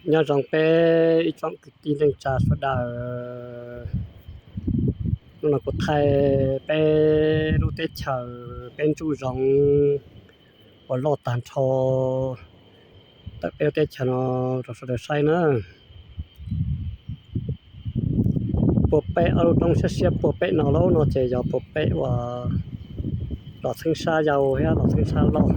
Nyob zoo peb ib tsoom kwv tij neej tsa sawv daws, hnub no kuv thaij peb lub teb chaws, peb ntsuj zoov uas loj tag nrho tawm peb lub teb chaws no rau sawv daws saib na. Puag pem ob lub roob siab siab puag pem no, lub no ces yog puag pem uas los txheeb sab yau thiab los txheeb sab loj.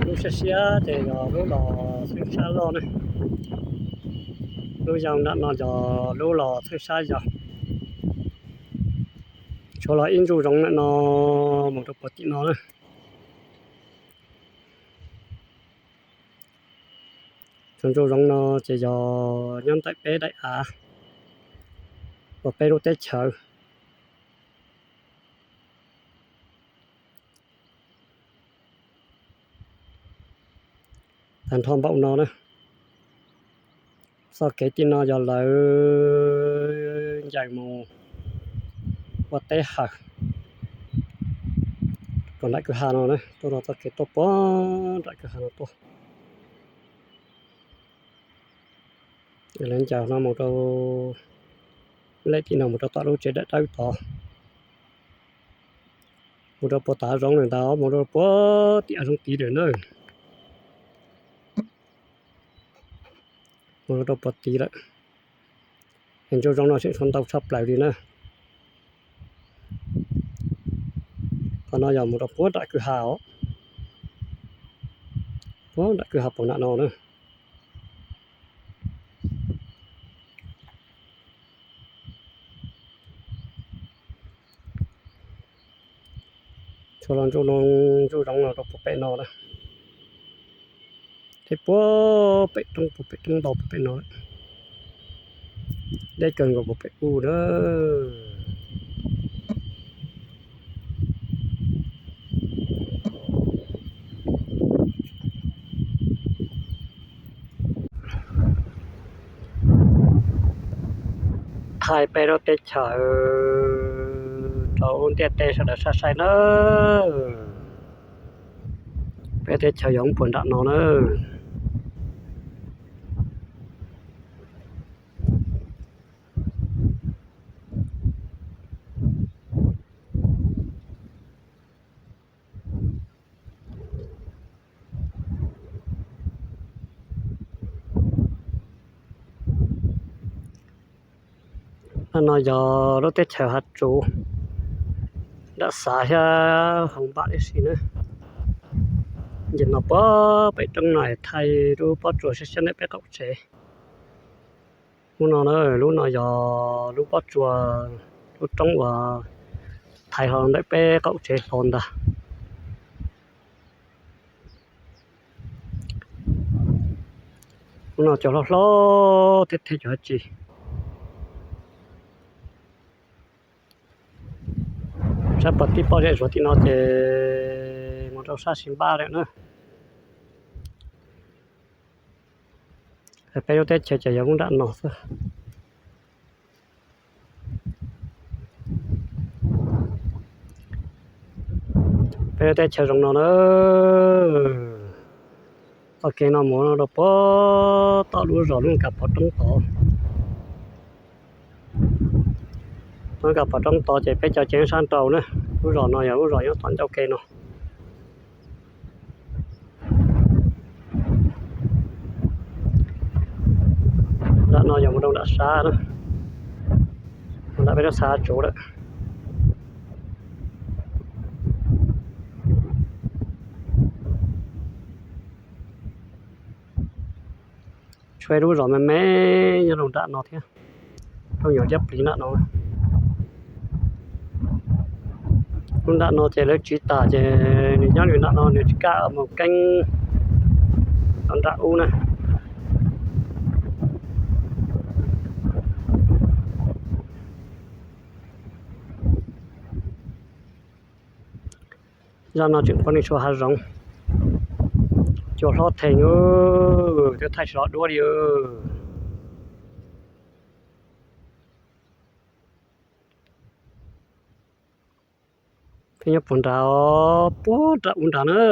Lub siab siab ces yog lub los txheeb sab loj na. Lub yau nram no yog lub los txheeb sab yau. Tshuav los ib ntsuj zoov nram no mus rau puag tim no na. Tus ntsuj zoov no ces yog nyob ntawm peb daim av uas peb lub teb chaws tag nrho npaum no na. Txoj kev tim no yog lawv ncaws mus ua teb hawm puag nram kwj ha no na, tuaj no txoj kev tuaj puag nram kwj ha no tuaj. Lawv ncaws no mus rau lej tim no mus rau tom lub tsev dawm dawb tod, mus rau puag tav zoov lawm ntag, mus rau puag tim zoov tid lawm na. Mus rau puag tid lawm. Es ntsuj zoov no tseem tshuav ntau tshaj plaws li na. Qhov no yog mus rau puag nram kwj ha os, puag nram kwj ha puag nram no na. Tshuav los ntsuj zoov no rau puag pem no na. Deb puag pem roob, puag pem roob ntau puag pem no lawm. Deb kawg nkaus puag pem ub na. Thaij peb lub teb chaws rau lub ntiaj teb sawv daws saib saib nawb. Peb teb chaws yog puag nram no na. No yog lub teb chaws hav tsuv nram xav thiab hauv npam tib si na. Nce no puag pem roob no thaij lub pob tsuas siab siab ntawm peb qaum tsev. Lub no na, lub no yog lub pob tsuas, lub roob uas thaiv hlo ntawm peb qaum tsev hlo ntag. Lub no cov hlob hlob thiab thiab cov dab tsi. Sab pas tib pob zeb zuav tim no ces mus rau sab Sis Npab lawm na. Peb lub teb chaws ces yog lub nram no xwb. Peb lub teb chaws zoo no na. Txoj kev no mus rau puag tom lub zos lub Kas Pov Roob tod. Lub Kas Pov Roob tod ces peb cov ceev sab nraud na. Lub zos no yog lub zos nyob tom ncauj ke no. Nram no yog mus rau nram sab na, nram peb lub xav tsuv lawm. Tshuav lub zos me me nyob rau nram no thiab, rau nyuam liab pliv nram no. Lub nram no ces lawv tsiv tas ces nws nyob nws nram no, nws tsis kam mus keeb rau nram ub na. Zaj no tseem poj niam tshuav hav zoov, cua hlob theej, twb thaij tsis los duab li. Nyob puag nrad, puag nram ub nrad na.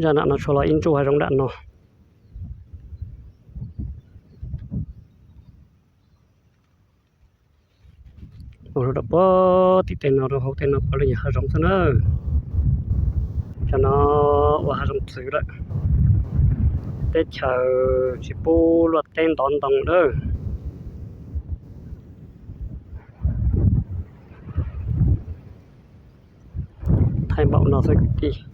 Zaj nram no tshuav los ib ntsuj hav zoov nram no. Mus rau puag tim tej no rau hauv tej no puav leej yog hav zoov xwb na. Cov no ua hav zoov txwv lawm. Teb chaws tsis pub luaj teb ntov ntoo lawm. Thaij npaum no xwb kwv tij.